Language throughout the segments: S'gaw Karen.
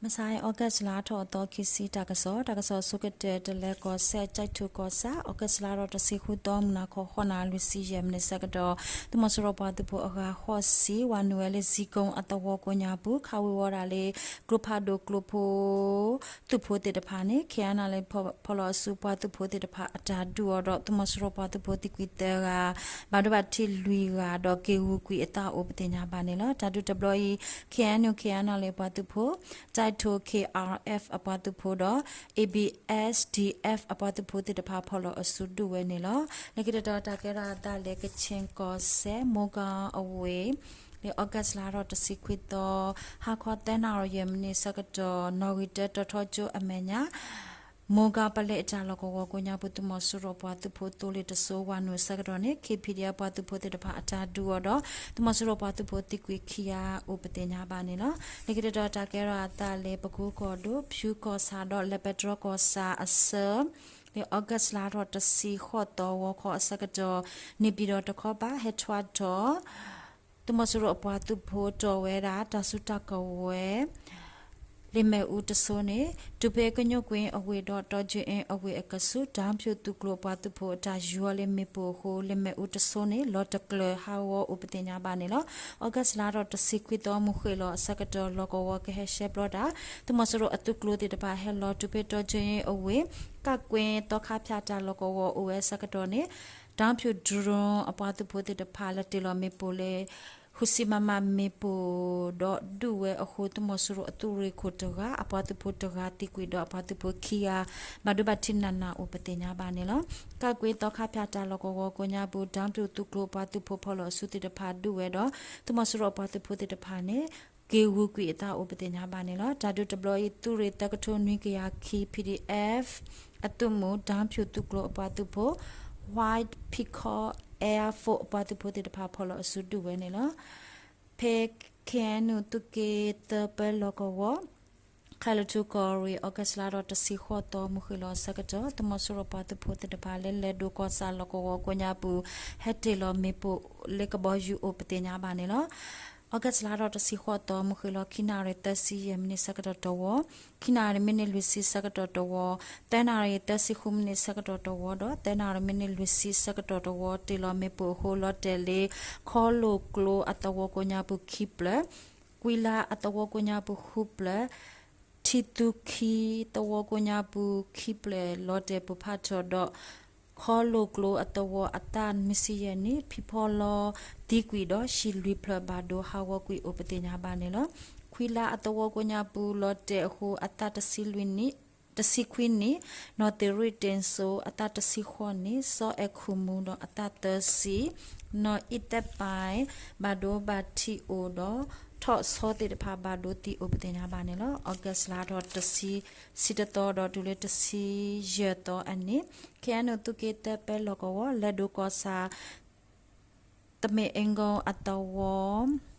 မဆါအံၤ August လါထီၣ်အသီခံဆံ တၢ်ကစီၣ်, တၢ်ကစီၣ်အဆိကတၢၢ် တလဲၤကီၢ်စဲၣ် ကၠဲးထူးကီၢ်ဆၣ်, August လါထီၣ်တဆံဃုသီ မုၢ်နၤခီ ဃိးနၣ်ရံၣ်လွံၢ်ဆံယဲၢ်မံးနံးဆၢကတီၢ် သုးမီၤစိရိၤပှၤသုးဖိအဂၤဃိးဆံ ဝၤနုာ်ဝဲလၢ ဇီးကုန်း အသဝီကိးညါပူၤ ခးဝ့ၤဝီၤဒၣ်လၢ ကျိဖးဒိၣ်ကျိဖိ သုးဖိသ့ၣ်တဖၣ်န့ၣ် KNLA ဖီၣ်လီၤအစုပှၤသုးဖိသ့ၣ်တဖၣ်အတၢ်ဒုးအီၤဒီး သုးမီၤစိရိၤပှၤသုးဖိသံကွံာ်သၢဂၤ ဘၣ်ဒိဘၣ်ထံးလွံၢ်ဂၤဒီး က့ၤဂုၤကွံာ်အသးအိၣ်ပသ့ၣ်ညါဘၣ်န့ၣ်လီၤ. တၢ်ဒုးတဘျီအံၤ KNU KNLA ပှၤသုးဖိ ကၠဲးထူး KRF အပှၤသုးဖိဒီး ABSDF အပှၤသုးဖိသ့ၣ်တဖၣ် ဖီၣ်လီၤအစုဒုးဝဲန့ၣ်လီၤ. လၢခံတတီၤ တၢ်ကဲထီၣ်အသးလၢ ကခ့ၣ်ကီၢ်စဲၣ် မိၢ်ကီၢ်အဝ့ၢ် လၢ August လါထီၣ်တဆံခွံသီ ဟါခီသၢနၣ်ရံၣ်ယဲၢ်မံးနံးဆၢကတီၢ် နီၣ်ဂံၢ်တၢ တီၤထီကၠိအမဲာ်ညါ မိၢ်ကီၢ်ပလဲအတၢ်လီၢ်ကဝီၤကိးညါပူၤ သုးမီၤစိရိၤပှၤသုးဖိသိလ့ၣ်တစိၤ ဝၤနုာ်ဆၢကတီၢ်န့ၣ် KPDF ပှၤသုးဖိသ့ၣ်တဖၣ်အတၢ်ဒုးအီၤဒီး သုးမီၤစိရိၤပှၤသုးဖိသံကွံာ်ခံဂၤအိၣ်ပသ့ၣ်ညါဘၣ်န့ၣ်လီၤ. လၢခံတတီၤ တၢ်ကဲထီၣ်အသးလၢ ပကူကီၢ်ဒိၣ် ဖၠူကီၢ်ဆၣ်ဒီး လဲၤပဲတြီကီၢ်ဆၣ်အဆၢ လၢ August လါထီၣ်တဆံဃိးသီ ဂီၤခီအဆၢကတီၢ် န့ၣ်ပၠံၣ်တီၣ်တခီပၤ ဟဲထွါထီၣ် သုးမီၤစိရိၤအပှၤသုးဖိတီၢ်ဝဲဒၣ် တၢ်စုတၢ်ကဝဲၤ လ့ၣ်မ့ၣ်အူတစိၤန့ၣ် တုၤဖဲကညိကွ့အဝ့ၢ်ဒီး တီကၠ့အ့အဝ့ၢ်အကဆူး တၢဖၠူသုးကျိၤအပှၤသုးဖိအတၢ်ယူၤအီၤလၢမ့ၣ်ပိၢ်အဃိ လ့ၣ်မ့ၣ်အူတစိၤန့ၣ် လီၤတကျၢၤဟးဂီၤအိၣ်ပသ့ၣ်ညါဘၣ်န့ၣ်လီၤ. August လါထီၣ်တဆံခွံသီ မုၢ်ဃ့ၢ်လီၤအဆၢကတီၢ် လီၢ်ကဝီၤကဟဲရှဲပျီတၢ် သုးမီၤစိရိၤအသုးကျိၤသ့ၣ်တဖၣ်ဟဲလီၤတုၤဖဲတီကၠ့အဝ့ၢ် ကၣ်ကွ့သီခါဖၠၣ်တၢ်လီၢ်ကဝီၤအိၣ်ဝဲအဆၢကတီၢ်န့ၣ် တၢဖၠူ drone အပှၤသုးဖိသ့ၣ်တဖၣ်လဲၤတ့ၢ်လီၤမ့ၣ်ပိၢ်လၢ ဃုဆံ မမ မ့ၣ်ပိၢ်ဒီးဒုးဝဲအဃိ သုးမီၤစိရိၤအသုးရ့ၣ်ခိၣ်တဂၤ အပှၤသုးဖိတဂၤသံကွံာ်ဒီးအပှၤသုးဖိခံဂၤ ဘၣ်ဒိဘၣ်ထံးနးနးအိၣ်ပသ့ၣ်ညါဘၣ်န့ၣ်လီၤ. ကၣ်ကွ့သီခါဖၠၣ်တၢ်လီၢ်ကဝီၤကိးညါပူၤ တၢဖၠူသုးကျိၤအပှၤသုးဖိဖီၣ်လီၤအစုသ့ၣ်တဖၣ်ဒုးဝဲဒီး သုးမီၤစိရိၤအပှၤသုးဖိသ့ၣ်တဖၣ်န့ၣ် က့ၤဂုၤကွံာ်အသးအိၣ်ပသ့ၣ်ညါဘၣ်န့ၣ်လီၤ. တၢ်ဒုးတဘျီအံၤ သုးရ့ၣ်သၢကထိနွံကယၤခံ PDF အသုးမုၢ် တၢဖၠူသုးကျိၤအပှၤသုးဖိ White Peacock Air Force အပှၤသုးဖိသ့ၣ်တဖၣ်ဖီၣ်လီၤအစုဒုးဝဲန့ၣ်လီၤ. ဖဲ KNU သုးက့သၢပၢလီၢ်ကဝီၤ ခဲလၢာ်ထူကီၢ်ရ့ၣ် August လါထီၣ်တဆံဃိးသီ မုၢ်ဃ့ၢ်လီၤအဆၢကတီၢ် သုးမီၤစိရိၤပှၤသုးဖိသ့ၣ်တဖၣ်လၢလဲၤဒိၣ်ကီၢ်ဆၣ်လီၢ်ကဝီၤကိးညါပူၤ ဟဲတ့ၢ်လီၤမ့ၣ်ပိၢ်လၢကဘီယူၤအိၣ်ပသ့ၣ်ညါဘၣ်န့ၣ်လီၤ. August လါထီၣ်တဆံဃိးသီ မုၢ်ဃ့ၢ်လီၤ ခံနၣ်ရံၣ်သၢဆံယဲၢ်မံးနံးဆၢကတီၢ်တဝီ, ခံနၣ်ရံၣ်မံးနံးလွံၢ်ဆံဆၢကတီၢ်တဝီ, သၢနၣ်ရံၣ်သၢဆံဃုမံးနံးဆၢကတီၢ်တဝီဒီး သၢနၣ်ရံၣ်မံးနံးလွံၢ်ဆံဆၢကတီၢ်တဝီ တ့ၢ်လီၤမ့ၣ်ပိၢ်အဃိ လီၤတဲာ်လၢ ခီလိာ်ကျိအသဝီကိးညါပူၤခံဖျၢၣ်, ကွံလါအသဝီကိးညါပူၤဃုဖျၢၣ်, ထံသူခံသဝီကိးညါပူၤခံဖျၢၣ်လီၤတဲာ်ပိၢ်ဖးထီၣ်ဒီး ခီလိာ်ကျိအသဝီအသၣ်နွံဆံယဲၢ်နံၣ် ဖံဖီလီၤသံကွံာ်ဒီး ဟံၣ်လွံၢ်ဖျၢၣ်ဘၣ်ဒိဟးဂီၤကွံာ်အိၣ်ပသ့ၣ်ညါဘၣ်န့ၣ်လီၤ. ခွံလါအသဝီကိးညါပူၤလီၤတဲာ်အဃိ အသၣ်တဆံလွံၢ်နံၣ်, တဆံခွံနံၣ်, နီၢ်သ့ၣ်ရ့ၣ်တ့ၣ်စိ အသၣ်တဆံဃိးနံၣ်, စီၤအဲၣ်ခူၣ်မူဒီးအသၣ်သၢဆံ, နီၢ်အံၣ်သဲးပၢၢ် ဘၣ်ဒိဘၣ်ထံးအိၣ်ဒီး ထီၣ်ဆီသ့ၣ်တဖၣ်ဘၣ်ဒိသံအိၣ်ပသ့ၣ်ညါဘၣ်န့ၣ်လီၤ. August လါထီၣ်တဆံ, ဆံတသီဒီးတုၤလၢတဆံယဲၢ်သီအနံၤ KNU သုးက့သၢပၢလီၢ်ကဝီၤ လဲၤဒိၣ်ကီၢ်ဆၣ် တမ့ၢ်အ့ၣ်ကိအသဝီ,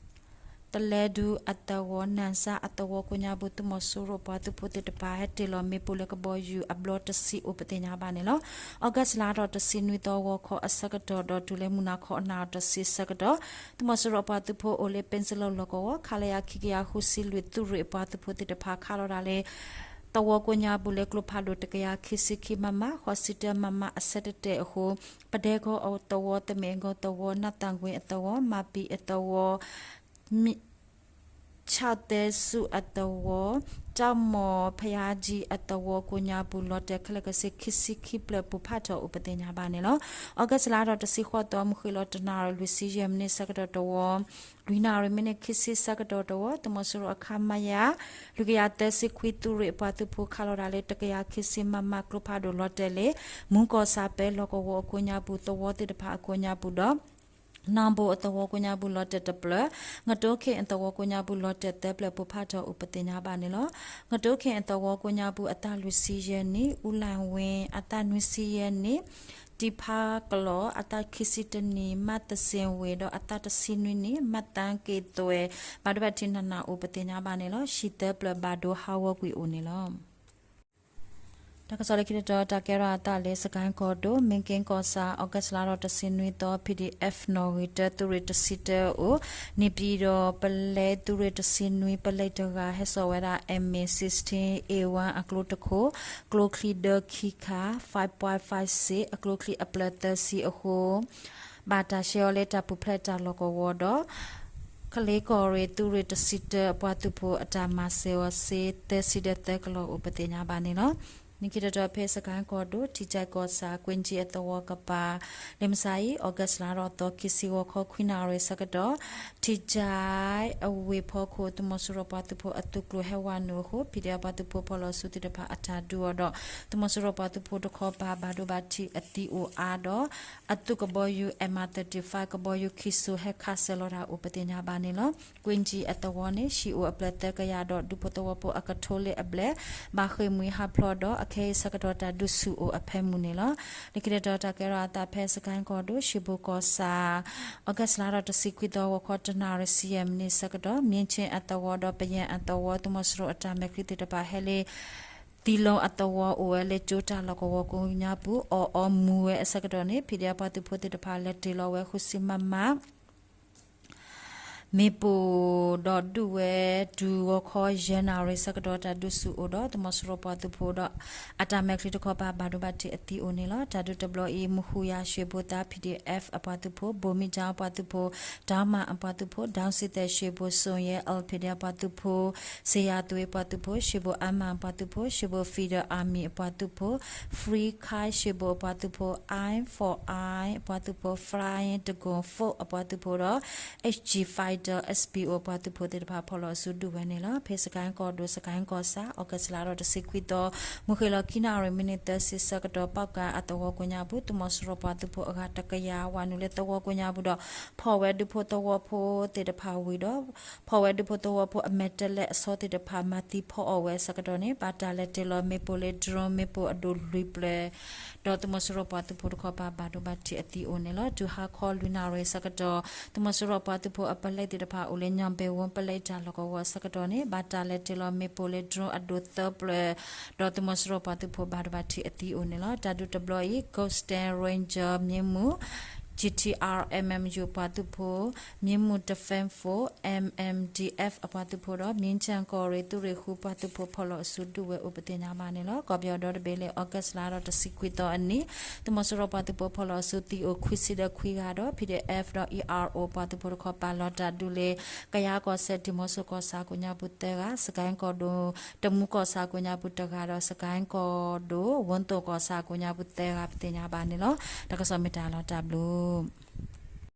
တလဲဒူအသဝီ, နၢ်စၢအသဝီကိးညါပူၤ သုးမီၤစိရိၤပှၤသုးဖိသ့ၣ်တဖၣ် ဟဲတ့ၢ်လီၤမ့ၣ်ပိၢ်လၢကဘီယူၤအဘျီတဆံအိၣ်ပသ့ၣ်ညါဘၣ်န့ၣ်လီၤ. August လါထီၣ်တဆံနွံသီ ဂီၤခီအဆၢကတီၢ်ဒီးတုၤလၢမုၢ်နၤခီအနၣ်ရံၣ်တဆံဆၢကတီၢ် သုးမီၤစိရိၤအပှၤသုးဖိအိၣ်လၢ ပ့စလိၣ်လီၢ်ကဝီၤ ခလရ ခံကယၤဃုဆံလွံၢ် သုးရ့ၣ်အပှၤသုးဖိသ့ၣ်တဖၣ်ခးလီၤဒၣ်လၢ သဝီကိးညါပူၤလၢကျိဖးဒိၣ်တကယၤခံဆံခံ မမ, ဃိးဆံတၢ မမ အဆၢတတဲာ်အဃိ ပဒဲကီအသဝီ, တမ့ၣ်အ့ၣ်ကိအသဝီ, နၢ်သၣ်ကွ့အသဝီ, မၤပံၤအသဝီ, မံ ဆၣ်သဲစူအသဝီ, တၢ်မီၢ်ဖယါကၠံအသဝီကိးညါပူၤ လီၤတဲာ်ခဲလၢာ်ခဲဆ့ ခံဆံခံဖျၢၣ်ပိၢ်ဖးထီၣ်အိၣ်ပသ့ၣ်ညါဘၣ်န့ၣ်လီၤ. August လါထီၣ်တဆံဃိးသီ မုၢ်ဃ့ၢ်လီၤတနၣ်ရံၣ် လွံၢ်ဆံယဲၢ်မံးနံးဆၢကတီၢ်တဝီ, လွံၢ်နၣ်ရံၣ်မံးနံးခံဆံဆၢကတီၢ်တဝီ, သုးမီၤစိရိၤအ ခမရ လွံၢ်ကယၤသၢဆံခွံ သုးရ့ၣ်အပှၤသုးဖိခးလီၤဒၣ်လၢ တကယၤခံဆံ မမ ကျိဖးဒိၣ်လီၤတဲာ်လၢ မူကီၢ်ဆၣ်ပၢလီၢ်ကဝီၤအကိးညါပူၤ သဝီသ့ၣ်တဖၣ်အကိးညါပူၤဒီး နၢ်ဘိၣ်အသဝီကိးညါပူၤလီၤတဲာ်တဖျၢၣ်, ငတိၢ်ခ့ၣ်အသဝီကိးညါပူၤလီၤတဲာ်သၢဖျၢၣ် ပိၢ်ဖးထီၣ်အိၣ်ပသ့ၣ်ညါဘၣ်န့ၣ်လီၤ. ငတိၢ်ခ့ၣ်အသဝီကိးညါပူၤ အသၣ်လွံၢ်ဆံယဲၢ်နံၣ် အူလၣ်ဝ့ အသၣ်နွံဆံယဲၢ်နံၣ်, တံဖါကလီၤ အသၣ်ခံဆံတနံၣ်, မၣ်သစ့ၣ်ဝ့ ဒီးအသၣ်တဆံနွံနံၣ်, မၣ်သၣ်က့သွဲၣ် ဘၣ်ဒိဘၣ်ထံးနးနးအိၣ်ပသ့ၣ်ညါဘၣ်န့ၣ်လီၤ. ဟံၣ်သၢဖျၢၣ်ဘၣ်ဒိဟးဂီၤကွံာ်အိၣ်န့ၣ်လီၤ. တၢ်ကစီၣ်လၢခံတတီၤ တၢ်ကဲထီၣ်အသးလၢ စကဲၣ်ကီၢ်ဒိၣ် မ့ၣ်က့ၣ်ကီၢ်ဆၣ် August လါထီၣ်တဆံနွံသီ P D F နီၣ်ဂံၢ်တၢ သုးရ့ၣ်တဆံတၢအအိၣ် နံၣ်ပၠံၣ်ဒီးပလဲသုးရ့ၣ်တဆံနွံ ပလဲတဂၤ ဟဲစိာ်ဝဲဒၣ် M A sixteen A one အကျိတခိၣ် ကျိချံဒၢခံခါ five point five six အကျိချံအပျၢၢ်သၢဆံအဃိ ဘၣ်တၢ်ရှဲအီၤလၢတၢ်ပူၤဖျဲးတၢ်လီၢ်ကဝီၤဒီး ကလ့ကီၢ်ရ့ၣ်သုးရ့ၣ်တဆံတၢအပှၤသုးဖိအတၢ်မၤစၢၤအီၤစ့ သၢဆံဒီးသၢကလီၢ်အိၣ်ပသ့ၣ်ညါဘၣ်န့ၣ်လီၤ. နံၣ်ခံတတီၤဖဲစကဲၣ်ကီၢ်ဒိၣ် ထံကၠဲၣ်ကီၢ်ဆၣ် ကွ့ၣ်ကၠံအသဝီကပၤ လၢမုၢ်ဆါအံၤ August လါထီၣ်သီ ခံဆံဂီၤခီ ခွံနၣ်ရံၣ်ဆၢကတီၢ် ထံကၠဲၣ်အဝ့ၢ်ဖီခိၣ် သုးမီၤစိရိၤပှၤသုးဖိအသုးကျိၤဟဲဝးနုာ်အဃိ P D F ပှၤသုးဖိဖီၣ်လီၤဆူသ့ၣ်တဖၣ်အတၢ်ဒုးအီၤဒီး သုးမီၤစိရိၤပှၤသုးဖိတခီပၤဘၣ်ဒိဘၣ်ထံးအသံအိၣ်အါဒီး အသုးကဘီယူၤ M R thirty-five ကဘီယူၤခံစိၤဟဲခးစၢၤလီၤတၢ်အိၣ်ပသ့ၣ်ညါဘၣ်န့ၣ်လီၤ. ကွ့ၣ်ကၠံအသဝီန့ၣ် ဟံၣ်အိၣ်အပျဲၢ်သၢကယၤဒီး ဒူဖိသဝီဖိအကထိလ့အဘျဲၣ် ဘၣ်ဃ့ၢ်မှံဟးဖျိးဒီး အခဲအံၤဆၢကတီၢ်တၢ်ဒုးဆူၣ်အိၣ်အဖၢမုၢ်န့ၣ်လီၤ. လၢခံတတီၤတၢ်ကဲထီၣ်အသးဖဲစကဲၣ်ကီၢ်ဒိၣ် ရှ့ဘိၣ်ကီၢ်ဆၣ် August လါထီၣ်တဆံခွံသီ ဂီၤခီတနၣ်ရံၣ်ဆံယဲၢ်မံးနံးဆၢကတီၢ် မ့ၣ်ကၠ့ၣ်အသဝီဒီးပယဲၣ်အသဝီ သုးမီၤစိရိၤအတၢ်မဲာ်ချံသ့ၣ်တဖၣ်ဟဲလၢ သံလိအသဝီအိၣ်ဝဲလၢကၠိတၢ်လီၢ်ကဝီၤကိးညါပူၤ အီၣ်အီမူၤဝဲအဆၢကတီၢ်န့ၣ် P D F ပှၤသုးဖိသ့ၣ်တဖၣ်လဲၤတ့ၢ်လီၤဝဲဃုဆံ မမ မ့ၣ်ပိၢ်ဒီးဒုးဝဲတုၤဂီၤခီယဲၢ်နၣ်ရံၣ်ဆၢကတီၢ်တၢ်ဒုးဆူၣ်အိၣ်ဒီး သုးမီၤစိရိၤပှၤသုးဖိဒီး အတၢ်မဲာ်ချံတခီပၤဘၣ်ဒိဘၣ်ထံးအသံအိၣ်န့ၣ်လီၤ. တၢ်ဒုးတဘျီအံၤ မဟူယၤရှ့ဘိၣ်သါ P D F အပှၤသုးဖိ ဘိၣ်မံၣ်ကၠီအပှၤသုးဖိ တၢ်မၤအပှၤသုးဖိ ဒီစံသဲးရှ့ဘိၣ် စိၤယဲ L P D F အပှၤသုးဖိ စ့ယၤသွ့အပှၤသုးဖိ ရှ့ဘိၣ်အါမးအပှၤသုးဖိ ရှ့ဘိၣ် Federal Army အပှၤသုးဖိ Free Kai ရှ့ဘိၣ်အပှၤသုးဖိ I for I အပှၤသုးဖိ Flying Dragon Force အပှၤသုးဖိဒီး H G Fighter S P O အပှၤသုးဖိသ့ၣ်တဖၣ်ဖီၣ်လီၤအစုဒုးဝဲန့ၣ်လီၤ. ဖဲစကဲၣ်ကီၢ်ဒိၣ် စကဲၣ်ကီၢ်ဆၣ် August လါထီၣ်တဆံခွံသီ မုၢ်ဃ့ၢ်လီၤခံနၣ်ရံၣ်မံးနံးသၢဆံဆၢကတီၢ် ပီၣ်ကၤအသဝီကိးညါပူၤ သုးမီၤစိရိၤပှၤသုးဖိအဂၤတကယၤ ဝးနုာ်လၢသဝီကိးညါပူၤဒီး ဖီၣ်ဝဲဒူဖိသဝီဖိသ့ၣ်တဖၣ်ဝံၤဒီး ဖီၣ်ဝဲဒူဖိသဝီဖိအမဲာ်တဲးလဲးအဆီသ့ၣ်တဖၣ် မၤသံဖီအီၣ်ဝဲအဆၢကတီၢ်န့ၣ် ဘၣ်တၢ်လဲၤတ့ၢ်လီၤမ့ၣ်ပိၢ်လၢ drone မ့ၣ်ပိၢ်အဒိၣ်လွံၢ်ဖျၢၣ် ဒီးသုးမီၤစိရိၤပှၤသုးဖိတခီပၤဘၣ်ဒိဘၣ်ထံးအသံအိၣ်န့ၣ်လီၤ. တုၤဟါခီလွံၢ်နၣ်ရံၣ်ဆၢကတီၢ် သုးမီၤစိရိၤပှၤသုးဖိအပလဲသ့ၣ်တဖၣ်အိၣ်လၢညါဘဲဝိပလဲတၢ်လီၢ်ကဝီၤအဆၢကတီၢ်န့ၣ် ဘၣ်တၢ်လဲၤတ့ၢ်လီၤမ့ၣ်ပိၢ်လၢ drone အဒိၣ်သၢဖျၢၣ် ဒီးသုးမီၤစိရိၤပှၤသုးဖိဘၣ်ဒိဘၣ်ထံးအသံအိၣ်န့ၣ်လီၤ. တၢ်ဒုးတဘျီအံၤ Golden Ranger မြင်းမူ G T R M M U အပှၤသုးဖိ မြင်းမူ Defense Force M M D F အပှၤသုးဖိဒီး မြင်းခြံကီၢ်ရ့ၣ်သုးရ့ၣ်ဃုပှၤသုးဖိဖီၣ်လီၤအစုဒုးဝဲအိၣ်ပသ့ၣ်ညါဘၣ်န့ၣ်လီၤ. ကီၢ်ပယီၤဒီတဘ့ၣ်လၢ August လါထီၣ်တဆံခွံသီအနံၤ သုးမီၤစိရိၤပှၤသုးဖိဖီၣ်လီၤအစုသံအိၣ်ခွံဆံဒီးခွံဂၤဒီး P D F ဒီး E R O ပှၤသုးဖိတခီပၤလီၤတၢ်ဒုးလၢ ကယၤကီၢ်စဲၣ် ဒံၣ်မိၣ်စိကီၢ်ဆၣ်ကိးညါပူၤသၢဂၤ စကဲၣ်ကီၢ်ဒိၣ် တမူကီၢ်ဆၣ်ကိးညါပူၤတဂၤဒီး စကဲၣ်ကီၢ်ဒိၣ် ဝူသိၣ်ကီၢ်ဆၣ်ကိးညါပူၤသၢဂၤပသ့ၣ်ညါဘၣ်န့ၣ်လီၤ. တၢ်ကစီၣ်မ့ၢ်တၢ်လီၤတၢ်ဘျုး